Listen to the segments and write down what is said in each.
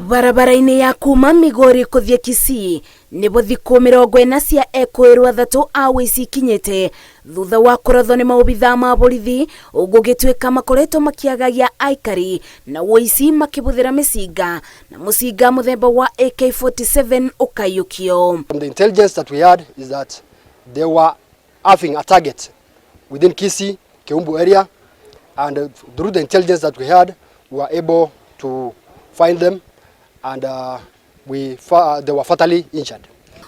Barabara-inĩ ya kuma Migori kũthiĩ Kisii nĩbo thikũ 40 cia ekũĩrwo athatũ a ũici ikinyĩte thutha wa kũrathwo nĩ maobithaa ma borithi gũgĩtuĩka makoretwo makĩagagia aikari na ũici makĩbũthĩra mĩcinga na mũcinga mũthemba wa AK47 ũkaiyũkio. From the intelligence that we had is that they were having a target within Kisii, Keumbu area, and through the intelligence that we had, we were able to find them and they were fatally injured.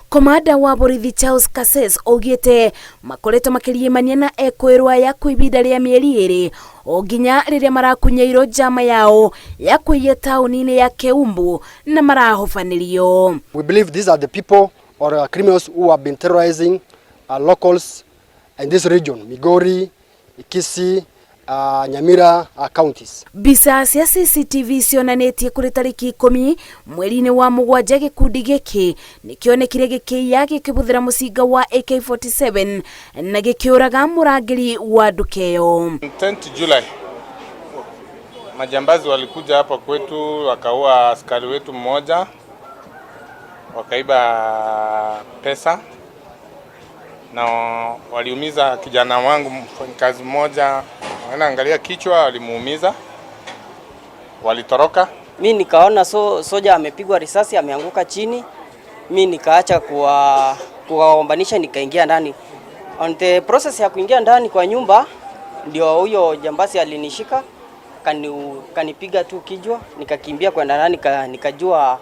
Komanda wa borithi Charles Kases augĩte makoretwo makĩriĩmania na ekũĩrwo aya kwa ibinda rĩa mĩeri 2 o nginya rĩrĩa marakunyeirwo njama yao ya kũiya taũni-inĩ ya Keumbu na marahobanĩrio. We believe these are the people or criminals who have been terrorizing locals in this region, Migori, Kisii, Nyamira counties. Mbica cia CCTV cionanĩtie kũrĩ tarĩki 10 mweri-inĩ wa 7 gĩkundi gĩkĩ nĩkĩonekire gĩkĩiya gĩkĩbũthĩra mũcinga wa AK47 na gĩkĩũraga mũrangĩri wa nduka ĩyo. 10 July majambazi walikuja hapa kwetu wakaua askari wetu mmoja, wakaiba pesa na waliumiza kijana wangu mfanyikazi mmoja, angalia kichwa, walimuumiza, walitoroka. Mi nikaona soja amepigwa risasi ameanguka chini, mi nikaacha kuwaombanisha nikaingia ndani. On the process ya kuingia ndani kwa nyumba ndio huyo jambasi alinishika kanipiga tu kichwa, nikakimbia kwenda ndani, nikajua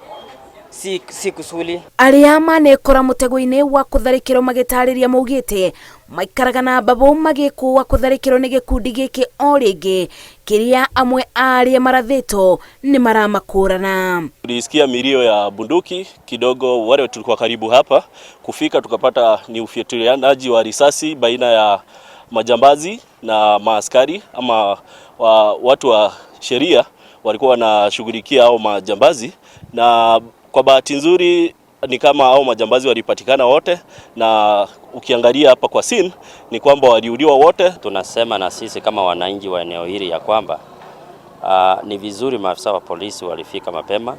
si kusuli. Arĩa manekora mũtego-inĩ wa kũtharĩkĩrwo magĩtarĩria maugĩte maikaraga na mbabũ magĩkũa kũtharĩkĩrwo nĩ gĩkundi gĩkĩ o rĩngĩ kĩrĩa amwe a arĩa marathĩtwo nĩ maramakũrana. Tulisikia milio ya bunduki kidogo, wale tulikuwa karibu hapa kufika tukapata ni ufyatulianaji wa risasi baina ya majambazi na maaskari ama watu wa sheria walikuwa wanashughulikia hao majambazi, na kwa bahati nzuri ni kama hao majambazi walipatikana wote, na ukiangalia hapa kwa scene ni kwamba waliuliwa wote. Tunasema na sisi kama wananchi wa eneo hili ya kwamba ni vizuri maafisa wa polisi walifika mapema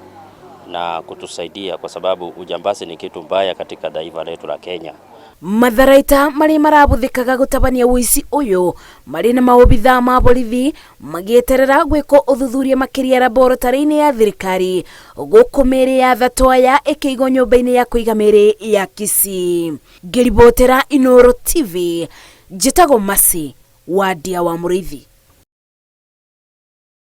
na kutusaidia, kwa sababu ujambazi ni kitu mbaya katika taifa letu la Kenya. Matharaita marĩa marabuthĩkaga gũtabania ũici ũyũ marĩ na maobithaa ma borithi magĩeterera gwĩkwo ũthuthuria makĩria laboratory-inĩ ya thirikari gũkũ mĩĩrĩ ya athatũ aya ĩkĩigwo nyũmba-inĩ ya kũiga mĩĩrĩ ya Kisii. Ngĩribotera Inooro TV, njĩtagwo Mercy Wandia wa Mũrĩithi.